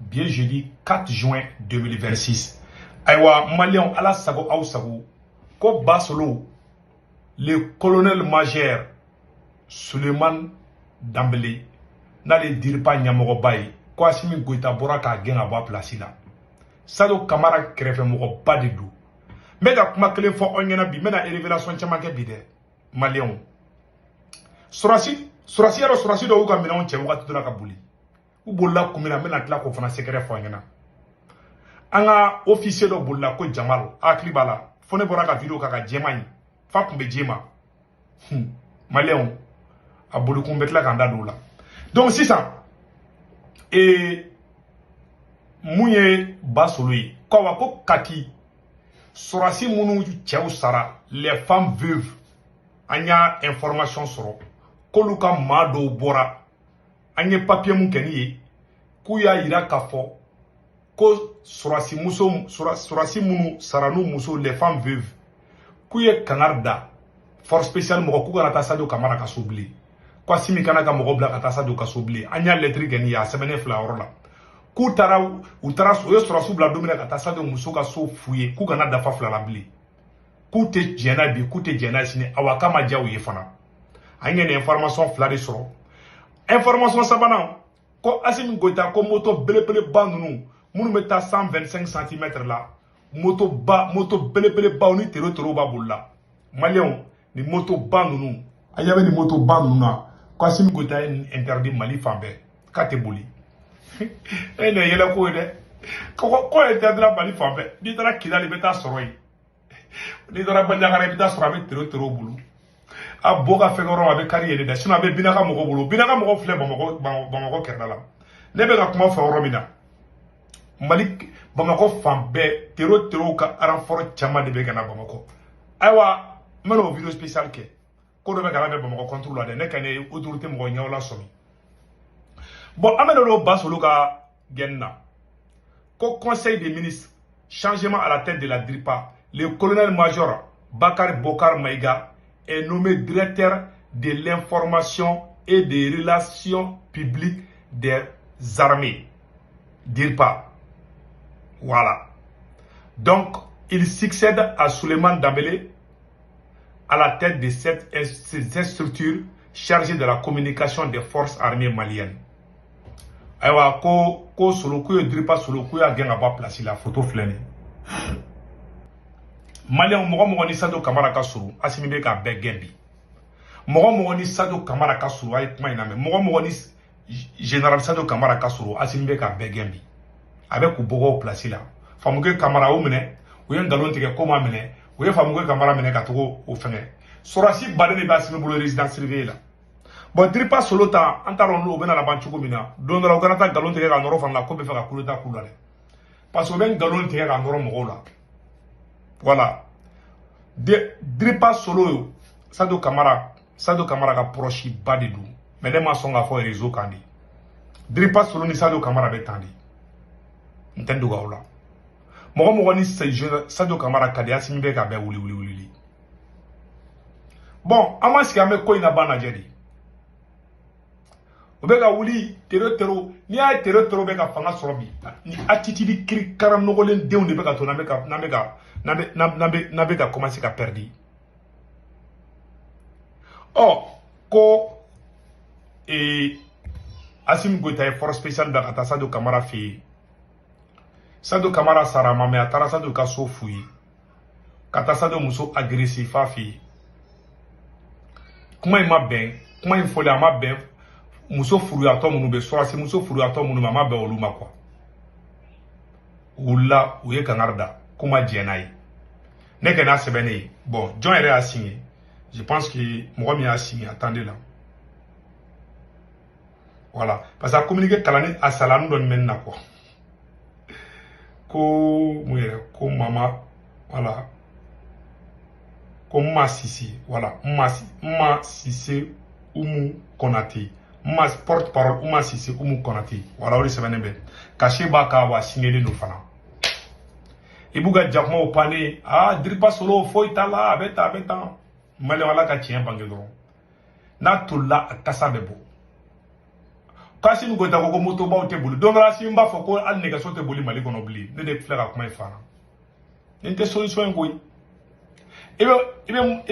Bi ye jeudi 4 juin 2026. Ayiwa Maliyɛnw, Ala sago aw sago, ko Basolo, le colonel major Suleiman Danbele, n'ale ye DIRPA ɲɛmɔgɔba ye, ko Asimi Goyita bɔra k'a gɛn ka bɔ a place la. Sadio Kamara kɛrɛfɛmɔgɔba de don. N bɛ ka kuma kelen fɔ aw ɲɛna bi, n bɛna révélation caman kɛ bi dɛ, Maliyɛnw. Sɔrɔsi yɛrɛ, sɔrɔsi dɔw y'u ka minɛnw cɛ wagati dɔ la ka boli. U bolila kun min na, n bɛna tila k'o fana secret fɔ aw ɲɛna. An ka officier dɔ bolila ko Jamal, hakili b'a la, fo ne bɔra ka vidéo k'a ka jɛman ye, fa tun bɛ jɛma. Maliyɛnw, a bolikun bɛ tila k'an da don o la. Donc sisan, mun ye Basolo ye? Ko awa, ko Kati sɔrɔsi minnu cɛw sara, les femmes veuves, an y'a information sɔrɔ k'olu ka maa dɔw bɔra. An ye papier mun kɛ ni ye, k'u y'a yira k'a fɔ ko sɔrɔsi muso, sɔrɔsi minnu sara n'u muso, les femmes veuves, k'u ye kangari da force spéciale mɔgɔ k'u kana taa Sadio Kamara ka so bilen, ko Asimi kana ka mɔgɔ bila ka taa Sadio ka so bilen. An y'a lettre kɛ ni ye, a sɛbɛnnen fila yɔrɔ la, k'u taara, u taara, u ye sɔrɔsiw bila don min na ka taa Sadio muso ka so f'u ye k'u kana dafa fila la bilen, k'u tɛ jɛn n'a bi, k'u tɛ jɛn n'a sini. Awa, k'a ma diya u ye fana. An ye nin information fila de sɔrɔ. Information sabanan, ko Asimi Goyita ko moto belebeleba ninnu minnu bɛ taa 125 cm la, moto ba, moto belebelebaw ni tero tero b'a bolo la. Maliyɛnw, ni moto ba ninnu, a ɲɛ bɛ nin moto ba ninnu na, ko Asimi Goyita ye nin interdit Mali fan bɛɛ, k'a tɛ boli. E nin ye yɛlɛ ko ye dɛ. Ko interdit Mali fan bɛɛ. N'i taara Kidali, i bɛ taa sɔrɔ yen. N'i taara Bandiagara, i bɛ taa sɔrɔ a bɛ tero tero bolo. A bo ka fɛn yɔrɔ, a bɛ kari yen dɛ. Sinon a bɛ Binaka mɔgɔw bolo. Binaka mɔgɔw filɛ Bamakɔ, Bamakɔ kɛrɛda la. Ne bɛ ka kuma fɔ yɔrɔ min na, Mali Bamakɔ fan bɛɛ, tero terow ka renfort caman de bɛ ka na Bamakɔ. Ayiwa, n bɛna o vidéo spécial kɛ. Ko dɔ bɛ ka labɛn Bamakɔ contre la dɛ. Ne ka ne autorité mɔgɔ ɲɛw la sɔmi. Bon, an bɛna don Basolo ka gɛnni na. Ko conseil des ministres, changement à la tête de la DIRPA: le colonel major Bakar Bokar Maïga est nommé directeur de l'information et des relations publiques des armées, DIRPA. Voilà. Donc, il succède à Souleymane Dambélé à la tête de cette structure chargée de la communication des forces armées maliennes. Ayiwa, ko Solo, k'u ye DIRPA Solo, k'u y'a gɛn ka bɔ a place la. Photo filɛ nin ye. Maliyɛnw, mɔgɔ mɔgɔ ni Sadio Kamara ka surun, Asimi bɛ k'a bɛɛ gɛn bi. Mɔgɔ mɔgɔ ni Sadio Kamara ka surun, a ye kuma in lamɛn, mɔgɔ mɔgɔ ni général Sadio Kamara ka surun, Asimi bɛ k'a bɛɛ gɛn bi. A bɛ k'u bɔgɔ place la. Famuke Kamara y'u minɛ, u ye nkalon tigɛ ko ma minɛ, u ye Famuke Kamara minɛ ka togo o fɛngɛ. Sɔrɔsi baden de bɛ Asimi bolo résidence surveillée la. Bon, DIRPA Solo ta, an t'a dɔn n'o bɛna laban cogo min na. Don dɔ la, u kana taa nkalon tigɛ ka nɔrɔ fana la ko bɛ fɛ ka coup d'état k'u la dɛ, parce que u bɛ nkalon tigɛ ka nɔrɔ mɔgɔw la. Voilà, DIRPA Solo, Sadio Kamara, Sadio Kamara ka proche ba de don, mais ne ma sɔn k'a fɔ réseau kan de. DIRPA Solo ni Sadio Kamara bɛ tan de, n tɛ dogo aw la. Mɔgɔ mɔgɔ ni Sadio Kamara ka di, Asimi bɛ k'a bɛɛ wuli wuli wuli. Bon, an ma sigi, an bɛ ko in na ban lajɛ de. U bɛ ka wuli tero tero. N'i y'a ye tero tero bɛ ka fanga sɔrɔ bi, ni attitude kirikara nɔgɔlen denw de bɛ ka to n'an bɛ ka n'an bɛ ka n'an bɛ n'an bɛ n'an bɛ ka commencer ka perdre. Ɔ, ko Asimi Goyita ye force spéciale bila ka taa Sadio Kamara fɛ yen. Sadio Kamara sara ma, mɛ a taara Sadio ka so f'u ye, ka taa Sadio muso agressé f'a fɛ yen. Kuma in ma bɛn, kuma in fɔlen a ma bɛn muso furuyatɔ minnu bɛ, sɔrɔsi muso furuyatɔ minnu bɛ, a ma bɛn olu ma quoi. U wulila, u ye kangari da k'u ma jɛn n'a ye. Ne kɛ n'a sɛbɛnnen ye. Bon, jɔn yɛrɛ y'a signé? Je pense que mɔgɔ min y'a signé, attendez là. Voilà, parce que a communiqué kalanni a salani dɔ nin bɛ nin na quoi. Ko mun yɛrɛ, ko mama, voilà, ko Mma Sise, voilà, Mma Sise Umu Konate, Mma porte parole Mma Sise Umu Konate. Voilà, o de sɛbɛnnen bɛ, cachet b'a kan wa, signélen don fana. I b'u ka jakumaw pannen. Ah, DIRPA Solo, foyi t'a la, a bɛ tan, a bɛ tan. Maliyɛn, Ala ka tiɲɛ bange dɔrɔn. N'a tolila, a kasa bɛ bɔ. K'Assimi Goïta ko ko motobaw tɛ boli. Don dɔ la Assimi b'a fɔ ko hali nɛgɛso tɛ boli Mali kɔnɔ bilen. Ne de filɛ ka kuma in fɔ a la. Nin tɛ solution ye koyi. I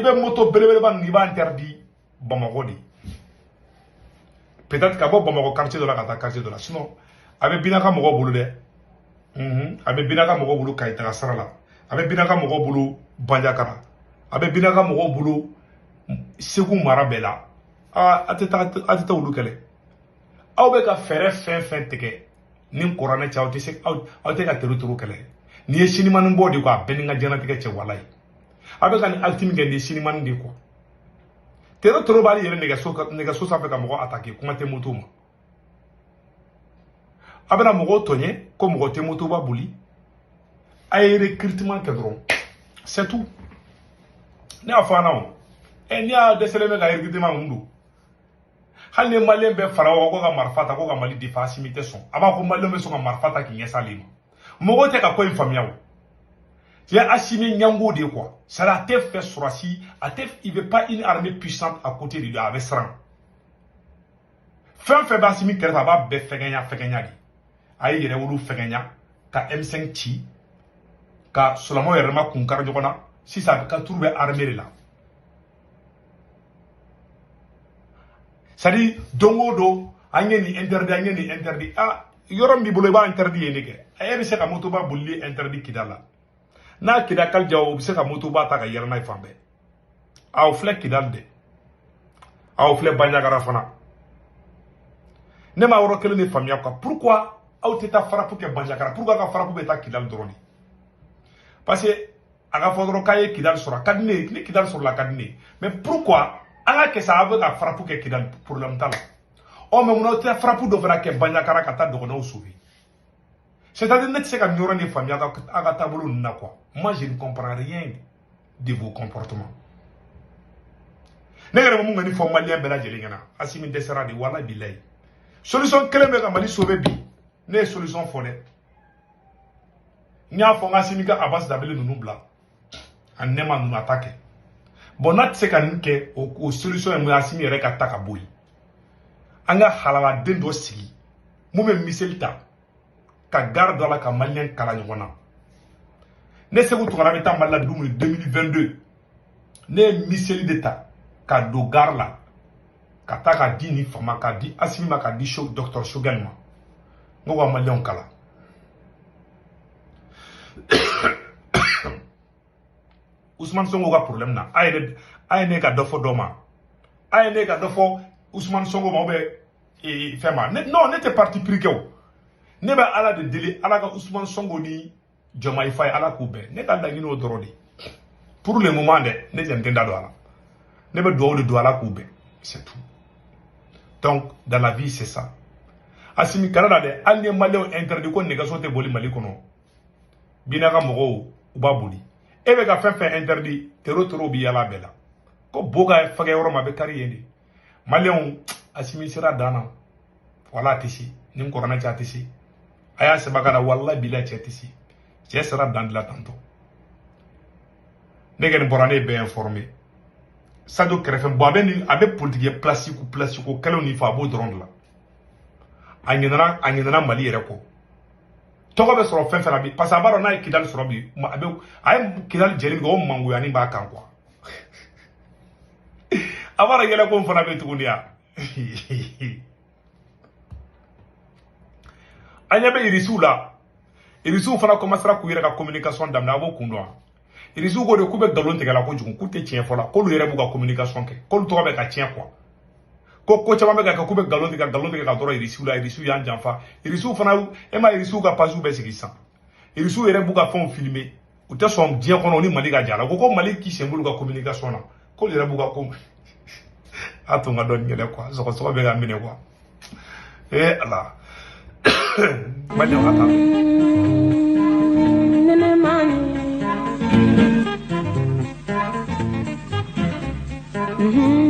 bɛ moto belebeleba ninnu, i b'a interdit Bamakɔ de. Peut-être ka bɔ Bamakɔ quartier dɔ la ka taa quartier dɔ la. Sinon a bɛ Binaka mɔgɔw bolo dɛ. A bɛ Binaka mɔgɔw bolo Kayi taga sira la. A bɛ Binaka mɔgɔw bolo Banjakara. A bɛ Binaka mɔgɔw bolo Segu mara bɛɛ la. Aa, a tɛ taa, a tɛ taa olu kɛlɛ. Aw bɛ ka fɛɛrɛ fɛn fɛn tigɛ ni kuranɛ cɛ, aw tɛ se, aw tɛ ka tero tero kɛlɛ. Nin ye sinimani bɔ de quoi, a bɛɛ ni n ka diɲɛlatigɛ cɛ, walayi. A bɛ ka nin acte min kɛ, nin ye sinimani de quoi. Tero tero b'ale yɛrɛ nɛgɛso sanfɛ ka mɔgɔ attaquer, kuma tɛ moto ma. A bɛna mɔgɔw tɔɲɛ ko mɔgɔ tɛ motoba boli. A ye recrutement kɛ dɔrɔn, c'est tout. Ne y'a fɔ an na o. Ɛ, n'i y'a dɛsɛlen bɛ ka recrutement ninnu don. Hali ni maliyɛn bɛɛ fara ɲɔgɔn ko ka marifa ta ko ka Mali défend, Assimi tɛ sɔn. A b'a fɔ maliyɛn bɛ sɔn ka marifa ta k'i ɲɛsin ale ma. Mɔgɔw tɛ ka ko in faamuya o. C'est Assimi ɲango de quoi. Ça a tɛ fɛ sɔrɔsi, a tɛ, il veut pas une armée puissante à côté de lui, a bɛ siran. Fɛn fɛn bɛ Assimi kɛrɛfɛ, a b'a bɛɛ fɛgɛnya fɛgɛnya de. A ye yɛrɛwolo fɛgɛnya ka M5 ci, ka silamɛw yɛrɛ ma kun kari ɲɔgɔn na. Sisan a bɛ ka turu bɛ armée de la. C'est à dire don o don an ye nin interdit, an ye nin interdit. Ah, yɔrɔ min b'i bolo i b'a interdit yen de kɛ. E bɛ se ka motoba bolili interdit Kidal la. N'a Kidal kali ja, o bɛ se ka motoba ta ka yɛlɛ n'a ye fan bɛɛ. Aw filɛ Kidal dɛ. Aw filɛ Bandiagara fana. Ne ma yɔrɔ kelen de faamuya quoi. Pourquoi aw tɛ taa frappe kɛ Bandiagara? Pourquoi ka frappe bɛ taa Kidal dɔrɔn de? Parce que a ka fɔ dɔrɔn k'a ye Kidal sɔrɔ, a ka di ne ye. Ni Kidal sɔrɔla, a ka di ne ye. Mais pourquoi an ka kɛ sa, aw bɛ ka frappe kɛ Kidal, problème t'a la. Ɔ, mais munna aw tɛ frappe dɔ fana kɛ Bandiagara ka taa dɔgɔnɔw sauver? C'est-à-dire ne tɛ se ka nin yɔrɔ nin faamuya aw ka taabolo ninnu na quoi. Moi, je ne comprends rien de vos comportements. Ne yɛrɛ bɛ mun kɔni fɔ maliyɛn bɛɛ lajɛlen ɲɛna, Assimi dɛsɛra de, walahi bilayi. Solution kelen bɛ ka Mali sauver bi, ne ye solution fɔ dɛ. N y'a fɔ n ka Assimi ka Abbas Danbele ninnu bila, a nɛma ninnu a ta kɛ. Bon, n'a tɛ se ka nin kɛ, o solution ye mun ye? Assimi yɛrɛ ka ta ka bɔ yen. An ka halaladen dɔ sigi mun bɛ miseli ta ka gare dɔ la ka maliyɛn kala ɲɔgɔn na. Ne Sékou Tounkara bɛ taa Mali la don min 2022, ne ye miseli de ta ka don gare la ka taa ka di nin fama, ka di Assimi ma, ka di docteur Choguel ma. N ko ka maliyɛnw kala. Ousmane Sonko ka problème na, a ye ne ka dɔ fɔ dɔ ma, a ye ne ka dɔ fɔ Ousmane Sonko ma ou bien fɛn ma. Non, ne tɛ parti pris kɛ o. Ne bɛ Ala de deli, Ala ka Ousmane Sonko ni Diomaye Faye, Ala k'u bɛn. Ne ka laɲini o dɔrɔn de. Pour le moment dɛ, ne jɛn tɛ n da don a la. Ne bɛ dugawu de don, Ala k'u bɛn. C'est tout. Donc dans la vie, c'est ça. Assimi kana na dɛ, hali ni ye maliyɛnw interdit ko nɛgɛso tɛ boli Mali kɔnɔ, Binaka mɔgɔw u b'a boli. E bɛ ka fɛn fɛn interdit, tero tero bɛ yala bɛɛ la. Ko bo ka fɛgɛ yɔrɔ ma, a bɛ kari yen de. Maliyɛnw, Assimi sera dan na. Wala a tɛ se. Ni n kɔrɔnɛ cɛ, a tɛ se. A y'a sɛbɛn ka na, walahi bilahi cɛ tɛ se. Cɛ sera dan de la tantɔ. Ne kɔni bɔra, ne ye bɛɛ informé. Sadio kɛrɛfɛ, bon, a bɛ nin, a bɛ politique place ko place ko kɛlɛw ni fɛn, a b'o dɔrɔn de la. A ɲinɛna, a ɲinɛna Mali yɛrɛ kɔ. Tɔgɔ bɛ sɔrɔ fɛn fɛn na bi, parce que a b'a dɔn n'a ye Kidali sɔrɔ bi, a bɛ, a ye Kidali jɛni kɛ, o mangoyani b'a kan quoi. A b'a dɔn yɛlɛko fana bɛ tuguni ya. An ɲɛ bɛ Irisiw la. Irisiw fana commencera k'u yɛrɛ ka communication daminɛ, a b'o kun dɔn wa? Irisiw ko de k'u bɛ nkalon tigɛ la kojugu, k'u tɛ tiɲɛ fɔ la, k'olu yɛrɛ b'u ka communication kɛ, k'olu tɔgɔ bɛ ka tiɲɛ quoi. Ko ko caman bɛ ka kɛ, k'u bɛ nkalon tigɛ, nkalon tigɛ ka dɔrɔn Irisiw la, Irisiw y'an janfa. Irisiw fana, e ma Irisiw ka page bɛɛ sigi sisan. Irisiw yɛrɛ b'u ka fɛnw filmer. U tɛ sɔn diɲɛ kɔnɔ ni Mali ka ja la. U ko ko Mali k'i sen b'olu ka communication na. K'olu yɛrɛ b'u ka ko. A to n ka dɔɔnin yɛlɛ quoi. Sɔgɔsɔgɔ bɛ ka minɛ quoi. Eh Ala. Maliyɛnw ka taa.